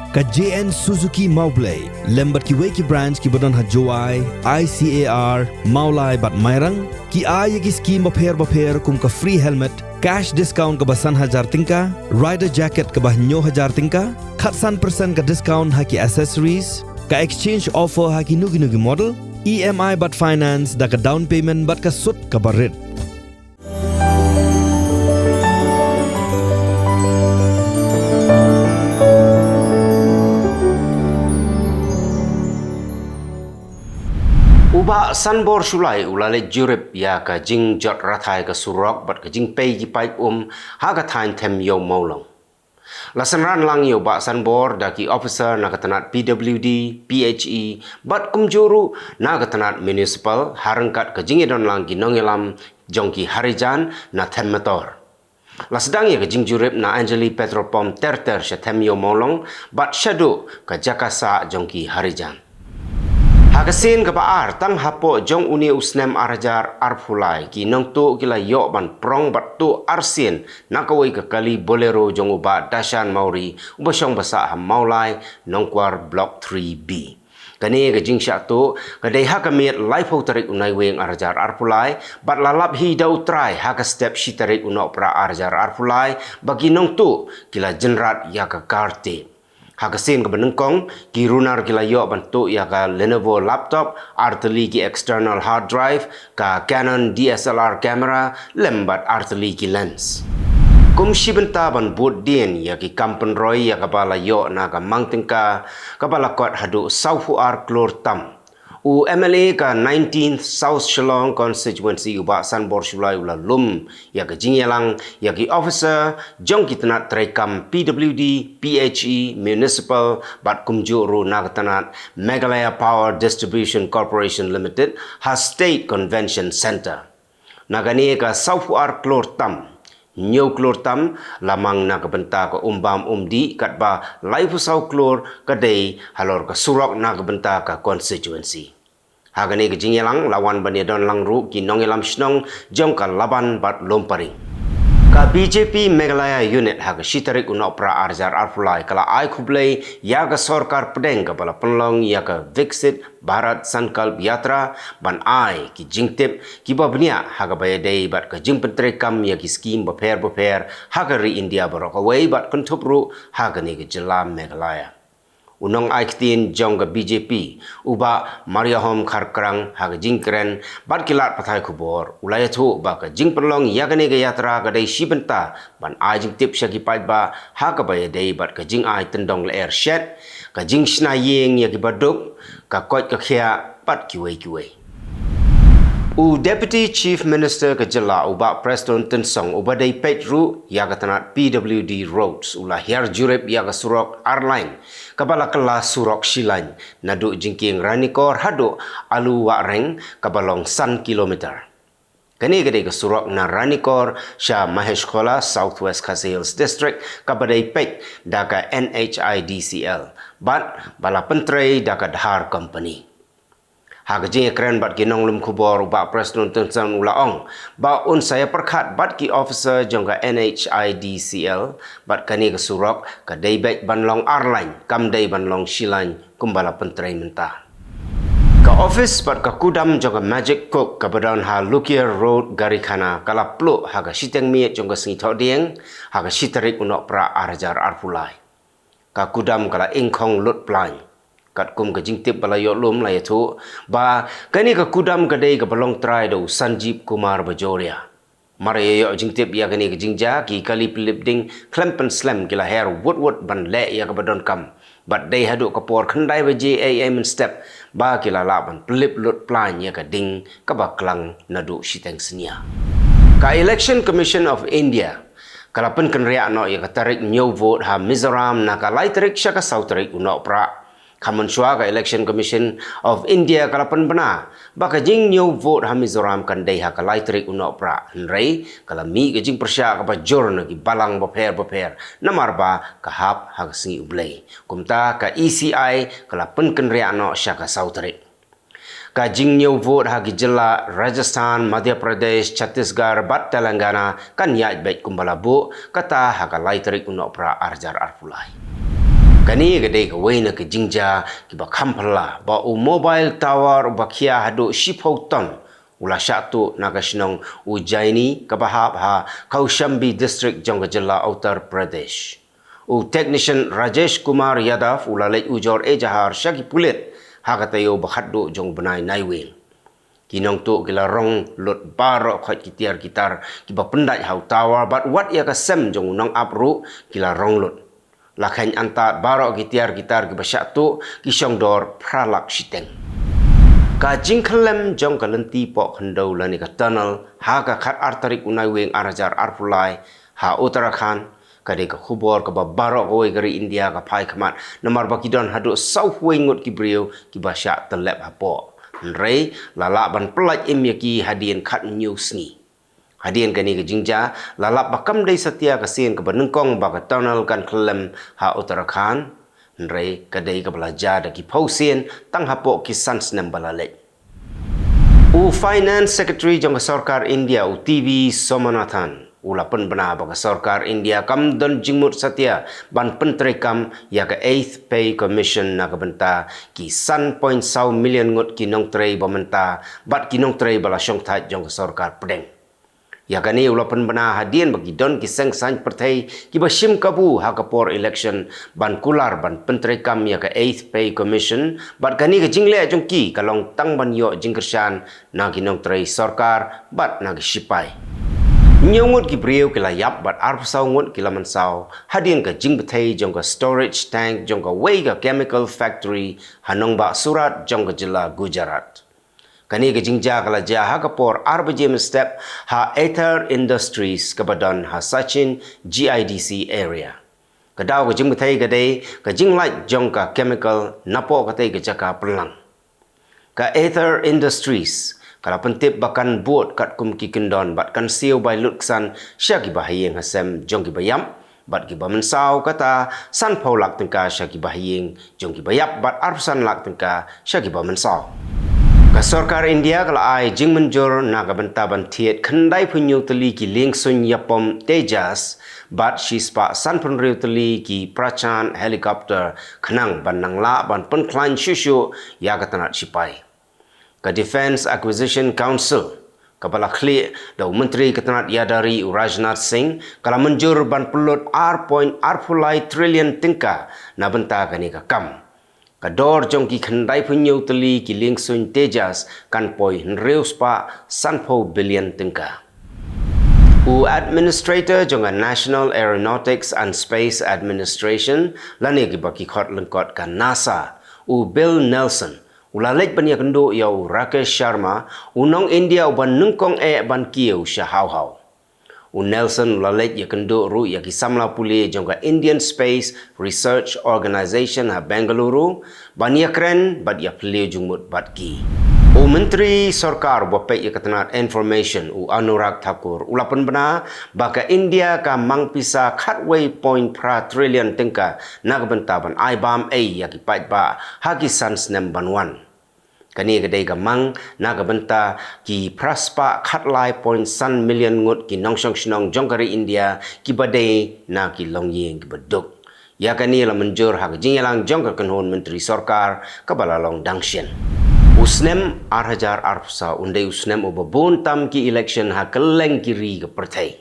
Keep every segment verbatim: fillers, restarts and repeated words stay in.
Ka J N Suzuki Mawblei lem bad kiwei ki branch kiba don ha Jowai, I C A R, Mawlai bad Mairang ki ai ïa ki skim bapher bapher kum ka free helmet, cash discount kaba san hajar tyngka, rider jacket kaba hynñiew hajar tyngka, khatsan percent ka discount ha ki accessories, ka exchange offer ha kino kino ki model, E M I bad finance da ka down payment bad ka sut kaba rit. U Bah Sanbor Shullai u la leit jurip ïa ka jingjot rathai ka surok bad ka jingpei ki paip um ha ka thaiñ Them Ïew Mawlong. La synran lang ïa u Bah Sanbor da ki officer na ka tnat P W D, P H E bad kumjuh ruh na ka tnat municipal ha ryngkat ka jingïadon lang ki nongïalam jong ki Harijan na Them Metor. La sdang ïa ka jingjurip na Anjali Petrol Pump ter ter sha Them Ïew Mawlong bad shaduh ka jaka sah jong ki Harijan. Ha ka sien kaba ar, tang hapoh jong une u snem ar hajar arphew lai, ki nongtuh ki la ïoh ban prong bad tuh arsien na kawei ka kali Bolero jong u Bah Dashan Mawrie uba shong ba sah ha Mawlai, Nongkwar Block three B. Kane ka jingshah tuh ka dei ha ka miet laiphew tarik u Naiwieng ar hajar arphew lai bad la lap hi da u trai ha ka step shi tarik u Nohprah ar hajar arphew lai ba ki nongtuh ki la jynrat ïa ka kar teh. Ha ka sien kaba nyngkong, ki runar ki la ïoh ban tuh ïa ka Lenovo laptop, ar tylli ki external hard drive, ka Canon D S L R camera lem bad ar tylli ki lens. Kum shi bynta ban bud dien ïa ki kam pynroi ïa kaba la ïoh na ka mang tyngka kaba la kot haduh sawphew ar klur tam, u M L A ka nineteenth South Shillong Constituency u Bah Sanbor Shullai u la lum ïa ka jingïalang ïa ki officer jong ki tnat treikam P W D, P H E, Municipal bad kumjuh ruh na ka tnat Meghalaya Power Distribution Corporation Limited ha State Convention Centre. Na kane ka sawphew ar klur tam, hynñiew klur tam la mang na ka bynta ka um bam um dih, katba laiphew saw klur ka dei halor ka surok na ka bynta ka constituency. Ha kane ka jingïalang la wan ban ïadon lang ruh ki nongïalam shnong jong ka Laban bad Lumparing. Ka B J P Meghalaya Unit ha ka shi tarik u Nohprah ar hajar arphew lai ka la ai khublei ïa ka sorkar pdeng kaba la pynlong ïa ka Viksit Bharat Sankalp Yatra ban ai ki jingtip kiba bniah ha kaba ïadei bad ka jingpyntreikam ïa ki skim bapher bapher ha ka ri India baroh kawei bad kynthup ruh ha kane ka jylla Meghalaya. U nongai ktien jong ka B J P, u Bah Mariahom Kharkrang, ha ka jingkren bad ki lad pathai khubor u la ïathuh ba ka jingpynlong ïa kane ka yatra ka dei shi bynta ban ai jingtip sha ki paidbah ha kaba ïadei bad ka jingai tyndong lyer shet, ka jingshna ïing ïa kiba duk, ka koit ka khiah bad kiwei kiwei. U Deputy Chief Minister ka jylla u Bah Prestone Tynsong uba dei peit ruh ïa ka tnat P W D Roads u la hiar jurip ïa ka surok ar lane kaba la kylla surok shi lane naduh jingkieng Ranikor haduh Aluwahreng kaba long san kilometer. Kane ka dei ka surok na Ranikor sha Maheshkhola, South West Khasi Hills District, kaba dei peit da ka N H I D C L bad ba la pyntrei da ka Dhar Company. Ha ka jingïakren bad ki nonglum khubor u Bah Prestone Tynsong u la ong ba un sa ïa pyrkhat bad ki officer jong ka N H I D C L bad kane ka surok ka dei beit ban long ar lane, kam dei ban long shi lane kumba la pyntrei mynta. Ka office bad ka kudam jong ka Magic Coke kaba don ha Lukier Road Garikhana ka la pluh ha ka shiteng miet jong ka sngi Thohdieng ha ka shi tarik u Nohprah ar hajar arphew lai. Ka kudam ka la ingkhong lut plain. Katkum ka jingtip ba la ïoh lum la ïathuh ba kane ka kudam ka dei kaba long trai da u Sanjeev Kumar Bajoria. Mar ïa ïoh jingtip ïa kane ka jingjia, ki kali pynlip ding khlem pynslem ki la her wut wut ban leh ïa kaba donkam. Bad dei haduh ka por khyndai baje ei ei mynstep ba ki la lah ban pynlip lut plain ïa ka ding kaba klang naduh shiteng synñia. Ka Election Commission of India ka la pynkynriah noh ïa ka tarik ñiew vote ha Mizoram na ka lai tarik sha ka saw tarik u Nohprah. Ka mynshuwa ka Election Commission of India ka la pynbna ba ka jingñiew vote ha Mizoram kan dei ha ka lai tarik u Nohprah, hynrei ka la mih ka jingpyrshah kaba jur na ki balang bapher bapher namar ba ka hap ha ka sngi U Blei. Kumta ka E C I ka la pynkynriah noh sha ka saw tarik. Ka jingñiew vote ha ki jylla Rajasthan, Madhya Pradesh, Chhattisgarh bad Telangana kan ïaid beit kumba la buh, kata ha ka lai tarik u Nohprah ar hajar arphew lai. Kane ka dei kawei na ka jingjia kiba kham phylla ba u mobile tower uba khia haduh shiphew ton u la shah tuh na ka shnong Ujjaini kaba hap ha Kaushambi District jong ka jylla Uttar Pradesh. U technician Rajesh Kumar Yadav u la leit ujor ejahar sha ki pulit ha ka taïew ba khatduh jong u bnai Naiwieng. Ki nongtuh ki la rong lut baroh khoit ki tiar ki tar kiba pyndait ha u tower bad wat ïa ka sem jong u nongap ruh ki la rong lut. La kheiñ antad baroh ki tiar ki tar kiba shah tuh ki shong dor phra lak shiteng. Ka jingkhyllem jong ka lynti poh khyndew lane ka tunnel ha ka khatar tarik u Naiwieng ar hajar arphew lai ha Uttarakhand, ka dei ka khubor kaba baroh kawei ka ri India ka phai khmat namar ba ki don haduh sawphew wei ngut ki briew kiba shah tyllep hapoh. Hynrei la lah ban pyllait im ïa ki hadien khathynñiew sngi. Hadien kane ka jingjia la lap ba kam dei satia ka sien kaba nyngkong ba ka tunnel kan khyllem ha Uttarakhand. Hynrei ka dei kaba la jia da ki phew sien tang hapoh ki san snem ba la leit. U Finance Secretary jong ka sorkar India u T V Somanathan u la pynbna ba ka sorkar India kam don jingmut satia ban pyntreikam ïa ka Eighth Pay Commission na ka bynta ki san point saw million ngut ki nongtrei ba mynta bad ki nongtrei ba la shongthait jong ka sorkar pdeng. Ïa kane u la pynbna hadien ba ki don ki seng saiñ pyrthei kiba shim kabu ha ka por election ban kular ban pyntreikam ïa ka Eighth Pay Commission bad kane ka jingleh jong ki ka long tang ban ïoh jingkyrshan na ki nongtrei sorkar bad na ki shipai. Hynñiew ngut ki briew ki la ïap bad arphew saw ngut ki la mynsaw hadien ka jingbthei jong ka storage tank jong kawei ka chemical factory ha nongbah Surat jong ka jylla Gujarat. Kane ka jingjia ka la jia ha ka por ar baje mynstep ha Aether Industries kaba don ha Sachin G I D C area. Ka daw ka jingbthei ka dei ka jinglait jong ka chemical napoh katei ka jaka pynlang. Ka Aether Industries ka la pyntip ba kan bud katkum ki kyndon bad kan siew bai lut ksan sha kiba ha ïing ha sem jong kiba ïap bad kiba mynsaw, kata sanphew lak tyngka sha kiba ha ïing jong kiba ïap bad arphew san lak tyngka sha kiba mynsaw. Ka sorkar India ka la ai jingmynjur na ka bynta ban thied khyndaiphew hynñiew tylli ki liengsuiñ ïapom Tejas bad shispah sanphew hynriew tylli ki Prachand helicopter khnang ban nang lah ban pynkhlaiñ shuh shuh ïa ka tnat shipai. Ka Defence Acquisition Council kaba la khlieh da u Myntri ka tnat ïada ri u Rajnath Singh ka la mynjur ban pynlut ar point arphew lai trillion tyngka na bynta kane ka kam. Ka dor jong ki khyndaiphew hynñiew tylli ki liengsuiñ Tejas kan poi hynriew spah sanphew billion tyngka. U administrator jong ka National Aeronautics and Space Administration lane kiba ki khot lyngkot ka NASA, u Bill Nelson, u la leit ban ïakynduh ïa u Rakesh Sharma, u nong India uba nyngkong eh ban kiew sha Hauhau. U Nelson u la leit ïakynduh ruh ïa ki samla pule jong ka Indian Space Research Organisation ha Bengaluru ban ïakren bad ïaphylliew jingmut bad ki. U Myntri Sorkar uba peit ïa ka tnat Information, u Anurag Thakur, u la pynbna ba ka India ka mang pisa khatwei point phra trillion tyngka na ka bynta ban ai bam ei ïa ki paidbah ha ki san snem ban wan. Kane ka dei ka mang na ka bynta ki phra spah khatlai point san million ngut ki nongshong shnong jong ka ri India kiba dei na ki longïing kiba duk. Ïa kane la mynjur ha ka jingïalang jong ka kynhun Myntri Sorkar kaba la long dang shen. U snem ar hajar arphew saw un dei u snem uba bun tam ki election ha kylleng ki ri ka pyrthei.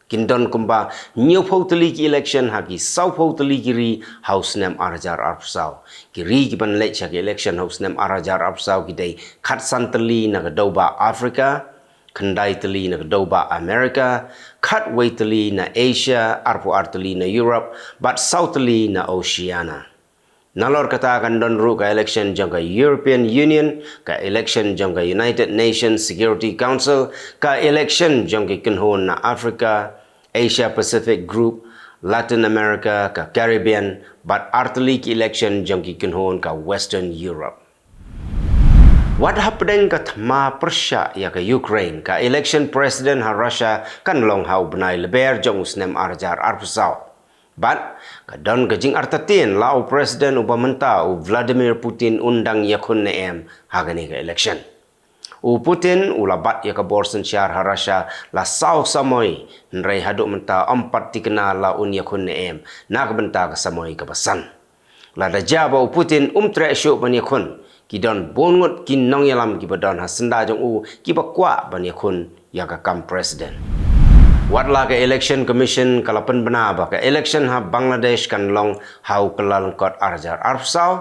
Kin don kumba hynñiewphew tylli ki election ha ki sawphew tylli ki ri ha u snem ar hajar arphew saw. Ki ri kiban leit sha ki election ha u snem ar hajar arphew saw ki dei khatsan tylli na ka dewbah Africa, khyndai tylli na ka dewbah America, khatwei tylli na Asia, arphew ar tylli na Europe bad saw tylli na Oceania. Nalor kata kan don ruh ka election jong ka European Union, ka election jong ka United Nations Security Council, ka election jong ki kynhun na Africa, Asia Pacific Group, Latin America, ka Caribbean bad ar tylli ki election jong ki kynhun ka Western Europe. Wat hapdeng ka thma pyrshah ïa ka Ukraine, ka election president ha Russia kan long ha u bnai Lber jong u snem ar hajar arphew saw. Bad ka don ka jingartatien la u president uba mynta u Vladimir Putin un dang ïakhun ne em ha kane ka election. U Putin u la bat ïa ka bor synshar ha Russia la saw samoi, hynrei haduh mynta ym pat thikna la un ïakhun ne em na ka bynta ka samoi kaba san. Lada jia ba u Putin um treh shuh ban ïakhun, ki don bun ngut ki nongïalam kiba don ha syndah jong u kiba kwah ban ïakhun ïa ka kam president. Wat la ka Election Commission ka la pynbna ba ka election ha Bangladesh kan long ha u Kyllalyngkot arhajar arphew saw,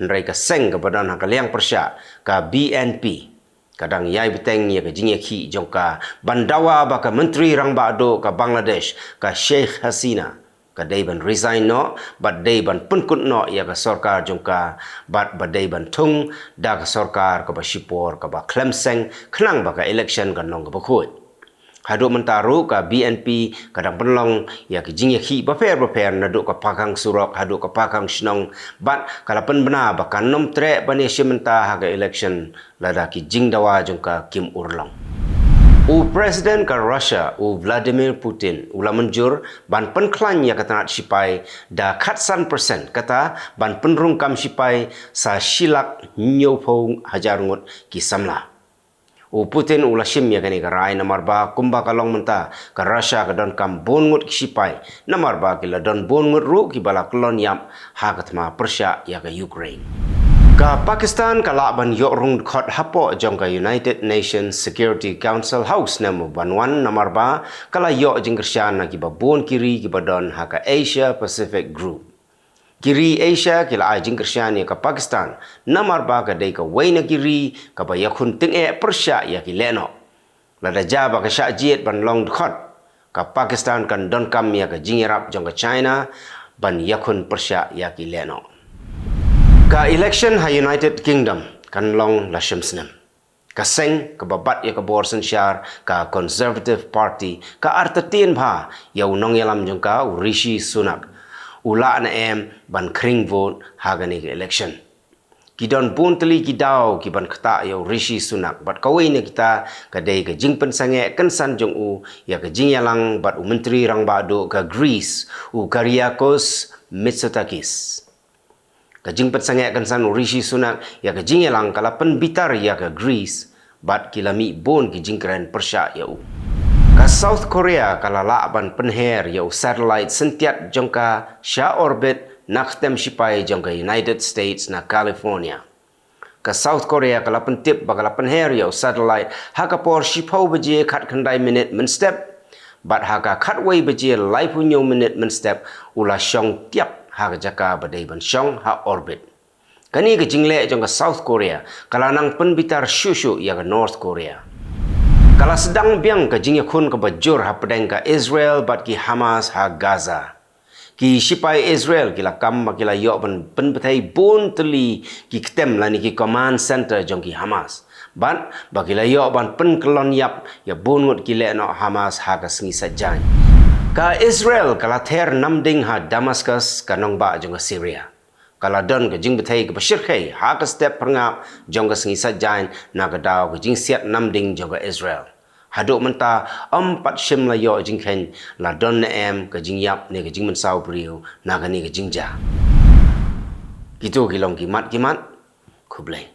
hynrei ka seng kaba don ha ka liang pyrshah, ka B N P, ka dang ïai bteng ïa ka jingïakhih jong ka ban dawa ba ka Myntri Rangbah Duh ka Bangladesh, ka Sheikh Hasina, ka dei ban resign noh bad dei ban pynkut noh ïa ka sorkar jong ka bad ba dei ban thung da ka sorkar kaba shipor kaba khlem seng khnang ba ka election kan long kaba khuid. Haduh mynta ruh ka B N P ka dang pynlong ïa ka jingïakhih bapher bapher, naduh ka pakhang surok haduh ka pakhang shnong, bad ka la pynbna ba kan nym treh ban ïashim bynta ha ka election lada ki jingdawa jong ka kim urlong. U President ka Russia, u Vladimir Putin, u la mynjur ban pynkhlaiñ ïa ka tnat shipai da khatsan percent, kata ban pynrung kam shipai sa shi lak hynñiewphew hajar ngut ki samla. U Putin u la shim ïa kane ka rai namar ba kumba ka long mynta, ka Russia ka donkam bun ngut ki shipai, namar ba ki la don bun ngut ruh kiba la kyllon ïap ha ka thma pyrshah ïa ka Ukraine. Ka Pakistan ka lah ban ïoh rung dkhot hapoh jong ka United Nations Security Council ha u snem uban wan namar ba ka la ïoh jingkyrshan na kiba bun ki ri kiba don ha ka Asia Pacific Group. Ki ri Asia ki la ai jingkyrshan ïa ka Pakistan namar ba ka dei kawei na ki ri kaba ïakhun tyngeh pyrshah ïa ki lehnoh. Lada jia ba ka shah jied ban long dkhot, ka Pakistan kan donkam ïa ka jingïarap jong ka China ban ïakhun pyrshah ïa ki lehnoh. Ka election ha United Kingdom kan long la shim snem. Ka seng kaba bat ïa ka bor synshar, ka Conservative Party, ka artatien bha ïa u nongïalam jong ka, u Rishi Sunak, u lah ne em ban khring vote ha kane ka election. Ki don bun tylli ki daw ki ban ktah ïa u Rishi Sunak, bad kawei na kita ka dei ka jingpynsangeh kynsan jong u ïa ka jingïalang bad u Myntri Rangbah Duh ka Greece, u Kyriakos Mitsotakis. Ka jingpynsangeh kynsan u Rishi Sunak ïa ka jingïalang ka la pynbitar ïa ka Greece, bad ki la mih bun ki jingkren pyrshah ïa u. Ka South Korea ka la lah ban pynher ïa u satellite syntiat jong ka sha orbit na ka stem shipai jong ka United States na California. Ka South Korea ka la pyntip ba ka la pynher ïa u satellite ha ka por shiphew baje khatkhyndai minit mynstep, bad ha ka khatwei baje laiphew hynñiew minit mynstep u la shong tiap ha ka jaka ba dei ban shong ha orbit. Kane ka jingleh jong ka South Korea ka la nang pynbitar shuh shuh ïa ka North Korea. Ka la sdang biang ka jingïakhun kaba jur hapdeng ka Israel bad ki Hamas ha Gaza. Ki shipai Israel ki la kam ba ki la ïoh ban pynbthei bun tylli ki ktem lane ki command center jong ki Hamas, bad ba ki la ïoh ban pynkyllon ïap ïa bun ngut ki lehnoh Hamas ha ka sngi Saitjaiñ. Ka Israel ka la ther namding ha Damascus, ka nongbah jong ka Syria. Ka la don ka jingbthei kaba shyrkhei ha ka step phyrngap jong ka sngi Saitjaiñ na ka daw ka jingsiat namding jong ka Israel. Haduh mynta ym pat shym la ïoh jingkheiñ la don ne em ka jingïap ne ka jingmynsaw briew na kane ka jingjia. Kito ki long ki mat ki mat. Khublei.